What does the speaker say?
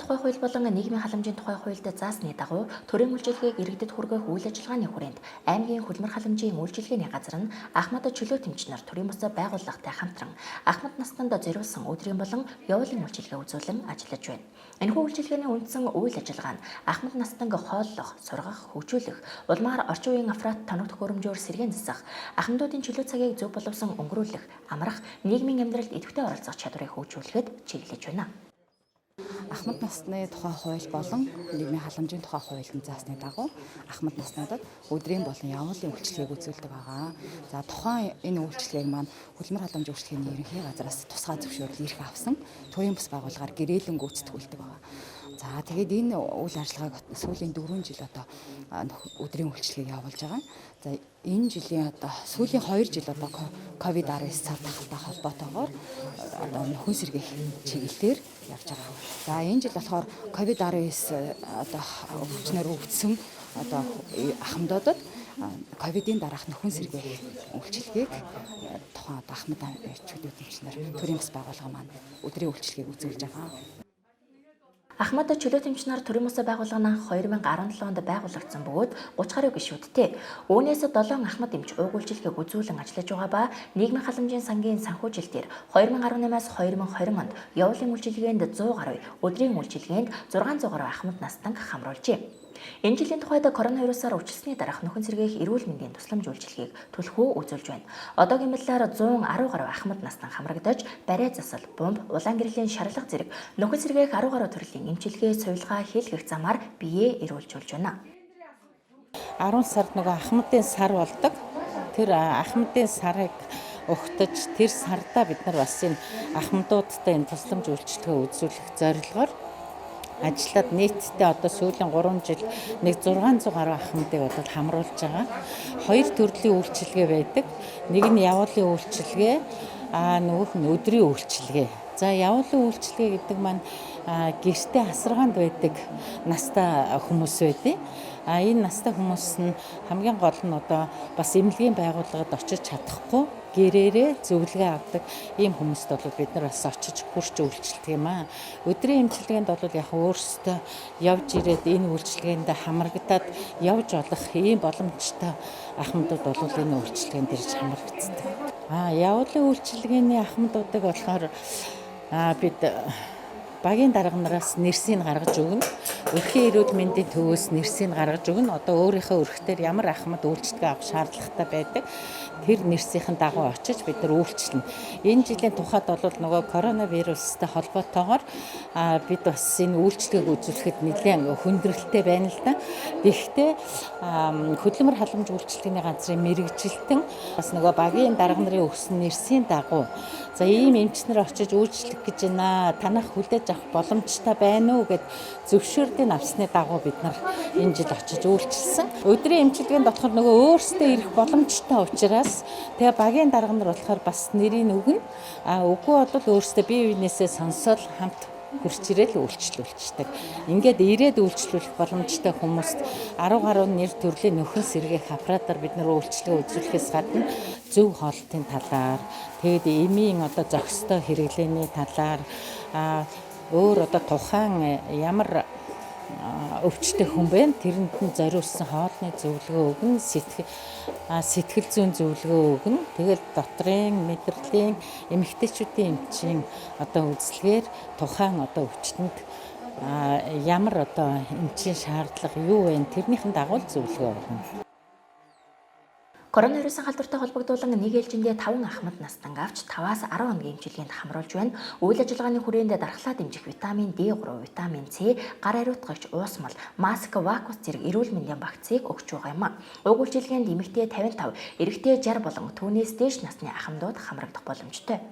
тухай хууль болон нийгмийн халамжийн тухай хуульд заасны дагуу төрийн үйлчилгээг иргэдэд хүргэх үйл ажиллагааны хүрээнд аймгийн хөдөлмөр халамжийн үйлчилгээний газар нь Ахмад чөлөө тэмч нар төрийн бус байгууллагатай хамтран Ахмад настанд зориулсан өдрийн болон явуулын үйлчилгээ үзүүлэн ажиллаж байна. Энэхүү үйлчилгээний үндсэн үйл ажиллагаа нь Ахмад настанг хооллох, сургах, хөгжүүлэх, улмаар орчин үеийн аппарат тоног төхөөрөмжөөр сэргээн засах, ахмадуудын чөлөө цагийг зөв боловсон өнгөрүүлэх, амрах, нийгмийн амьдралд идэвхтэй оролцох чадварыг хөгжүүлэхэд чиглэж байна. Ахмад насны тухай хууль болон нийгмийн халамжийн тухай хуулинд заасны дагуу ахмад наснуудад өдрийн болон явуулын үйлчилгээг үзүүлдэг байгаа. За тухайн энэ үйлчилгээг маань хөдөлмөр халамжийн үйлчилгээний ерөнхий газраас тусгай зөвшөөрөл эрх авсан төрийн бус байгууллагаар гэрээлэн гүйцэтгүүлдэг байгаа. За тэгээд энэ үйл ажиллагааг сүүлийн 4 жил одоо өдрийн үйлчилгээг явуулж байгаа. За энэ жилийн одоо сүүлийн 2 жил одоо COVID-19 цар тахалтай холбоотойгоор одоо нөхөн сэргээх чиглэлээр явж байгаа. За энэ жил болохоор COVID-19 одоо өвчнөр өвдсөн одоо ахмадуудад ковидын дараах нөхөн сэргээх үйлчилгээг тухайн одоо ахмад чөлөө тэмчнэр төрийн бас байгууллага маань өдрийн үйлчилгээг үзүүлж байгаа. Ахмад чөлөө тэмч нар төрийн бус байгууллага нь анх 2017 онд байгуулагдсан бөгөөд 30 гаруй гишүүдтэй. Үүнээс 7 ахмад эмч уг үйлчилгээг үзүүлэн ажиллаж байгаа ба нийгмийн халамжийн сангийн санхүүжилтээр 2018-аас 2020 онд явуулын үйлчилгээнд 100 гаруй, өдрийн үйлчилгээнд 600 гаруй ахмад настанг хамруулжээ. Энэ жилийн тухайд коронавирусаар өвчлсөний дараах нөхөн сэргээх эрүүл мэндийн тусламж үйлчилгээг түлхүү үзүүлж байна. Одоогийн байдлаар 110 гаруй ахмад настан хамрагдаж, бариа засал, бомб, улаан гэрлийн шарлага зэрэг нөхөн сэргээх 10 гаруй төрлийн эмчилгээ, сувилгаа хийлгэх замаар биеэ эрүүлжүүлж байна. 10 сард нөгөө ахмадын сар болдог. Тэр ахмадын сарыг угтаж тэр сардаа бид нар бас энэ ахмадуудтай энэ тусламж үйлчилгээ үзүүлэх зорилгоор ажиллаад нийтдээ одоо сүүлийн 3 жил нэг 600 гаруй ахмадыг бол хамруулж байгаа. Хоёр төрлийн үйлчилгээ байдаг. Нэг нь явуулын үйлчилгээ, нөгөөх нь өдрийн үйлчилгээ. За явуулын үйлчилгээ гэдэг маань гэртээ асаргаанд байдаг настай хүмүүс байдیں۔ Энэ настай хүмүүс нь хамгийн гол нь одоо бас эмнэлгийн байгууллагад очиж чадахгүй гэрээрээ зөвлөгөө авдаг ийм хүмүүст бол бид нар бас очиж хурч үйлчилдэг юм аа. Өдрийн эмчилгээнд бол яг өөрсдөө явж ирээд энэ үйлчилгээнд хамрагдаад явж болох ийм боломжтой ахмадууд бол энэ үйлчилгээнд ирж хамрагддаг. Явуулын үйлчилгээний ахмадуудыг болохоор бид багийн дарга нараас нэрсийг гаргаж өгнө. Өрхийн эрүүл мэндийн төвөөс нэрсийг гаргаж өгнө. Одоо өөрийнхөө өрхтөр ямар ахмад үйлчилгээ авах шаардлагатай байдаг. Тэр нэрсийн дагуу очиж бид нар үйлчилнэ. Энэ жилийн тухайд бол нөгөө коронавирустай холбоотойгоор бид бас энэ үйлчилгээг үзүүлэхэд нэлээд хүндрэлтэй байна л да. Тэгэхдээ хөдөлмөр халамж үйлчилгээний газрын мэргэжилтэн бас нөгөө багийн дарга нарын өгсөн нэрсийн дагуу за ийм эмчнэр очиж үйлчлэх гэж байна. Танах хүлээж авах боломжтой байна уу гэд зөвшөөрлийг авсны дагуу бид нар энэ жил очиж үйлчилсэн. Өдрийн эмчилгээнд болохоор нөгөө өөрсдөө ирэх боломжтой учраас тэгээ багийн дарга нар болохоор бас нэрийг өгнө. Үгүй бол өөрсдөө бие биенээсээ сонсоод хамт хурч ирээл үйлчлүүлчихдэг. Ингээд ирээд үйлчлүүлэх боломжтой хүмүүст 10 гаруй нэр төрлийн нөхөн сэргээх аппаратаар бид нар үйлчлэгээ үзүүлэхээс гадна зөв хоолтын талаар, тэгээд эмийн одоо зохистой хэрэглээний талаар, өөр одоо тухайн ямар өвчтэй хүн бэ? Тэрэнд нь зориулсан хоолны зөвлөгөө өгнө, сэтгэл зүйн зөвлөгөө өгнө. Тэгэл дотрын мэдрэлийн эмэгтэйчүүдийн эмчийн одоо үзлэгээр тухайн одоо өвчтөнд ямар одоо эмчийн шаардлага юу вэ? Тэрнийхэн дагуу зөвлөгөө өгнө. Коронавирусын халдвартай холбогдуулан нэг ээлжиндээ 5 ахмад настан авч 5-аас 10 хоногийн эмчилгээнд хамруулж байна. Үйл ажиллагааны хүрээнд дархлаа дэмжих витамин D3, витамин С, гар ариутгагч, уусмал, маск, вакуус зэрэг эрүүл мэндийн багцыг өгч байгаа юм. Уг үйлчилгээнд эмэгтэй 55, эрэгтэй 60 болон түүнээс дээш насны ахмадууд хамрагдах боломжтой.